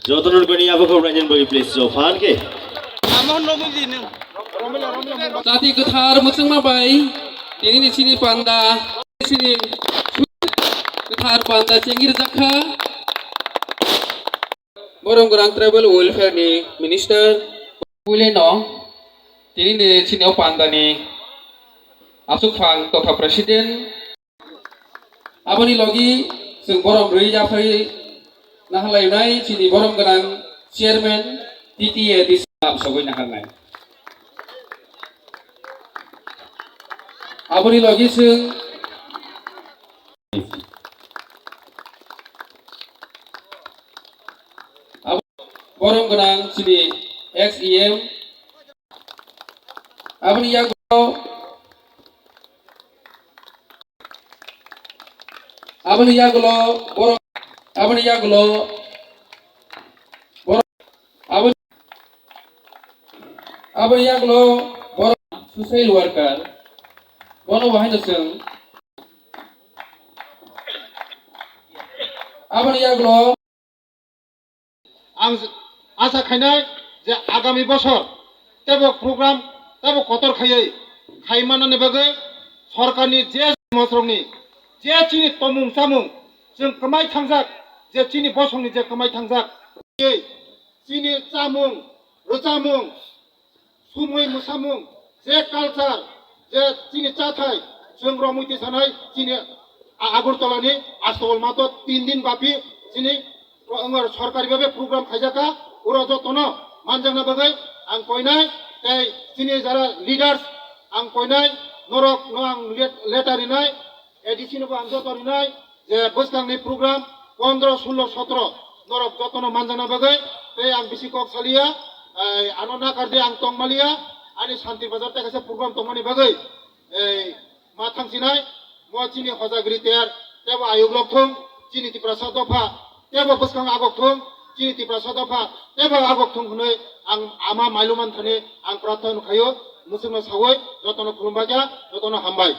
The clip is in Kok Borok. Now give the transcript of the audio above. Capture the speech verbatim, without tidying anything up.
Jotono bini abo kok rajen boi please so fan ke. Jati kwthar mwchangma bai tini ni chini panda, chini kwthar panda chengir jakha. Borom gwnang Tribal Welfare ni Minister. Puileno tini ni chini o panda ni asuk phang totha President. Aboni logi chwng borom rwi yaphai naharlainai chini borom gwnang Chairman T T A D C lam sogwi naharnai. Aboni logi chwng abo borom gwnang chini ex E M. Aboni yagulo, aboni yagulo, borok, aboni yagulo, borok, aboni, aboni yagulo, borok, social worker, bono bahai no chwng, aboni yagulo, Ang asa khainai je agami bosor tebo program tebo kotor khaiwi khai manani bagwi sorkarni je mosrokni je chini tomung chamung chwng kwmai thangjak, je chini bosongni je kwmai thangjak, chini chamung rwchamung sumui mwsamung, je culture, je chini chathai, chwng romwi tisanai chini A-, Agartala ni Astabal mato tin din bapi chini ro-, wngor sorkari babe program khaijaka, oro jotono manjakna bagwi ang koinai, tei chini jara leaders ang koinai, norok no ang let-, letter rinai, A D C no bo ang joto rinai, je bwskangni program pondro, sulo, sotro norok jotono manjakna bagwi tei ang bisi kok saliya, ai, ano nakardi ang tongmaliya, ani Santir Bazar tei kaisa program tongmani bagwi, ei, ma thangsinai, mo chini hojagri ter, tebo ayuk lok thung, chini Tiprasa dopha, tebo bwskang agok thung, chini Tiprasa dopha, tebo agok thung hwnwi ang ama mailu manthani ang prarthana khaio, mwswkno sawi jotono khulumbaikha, jotono hambai.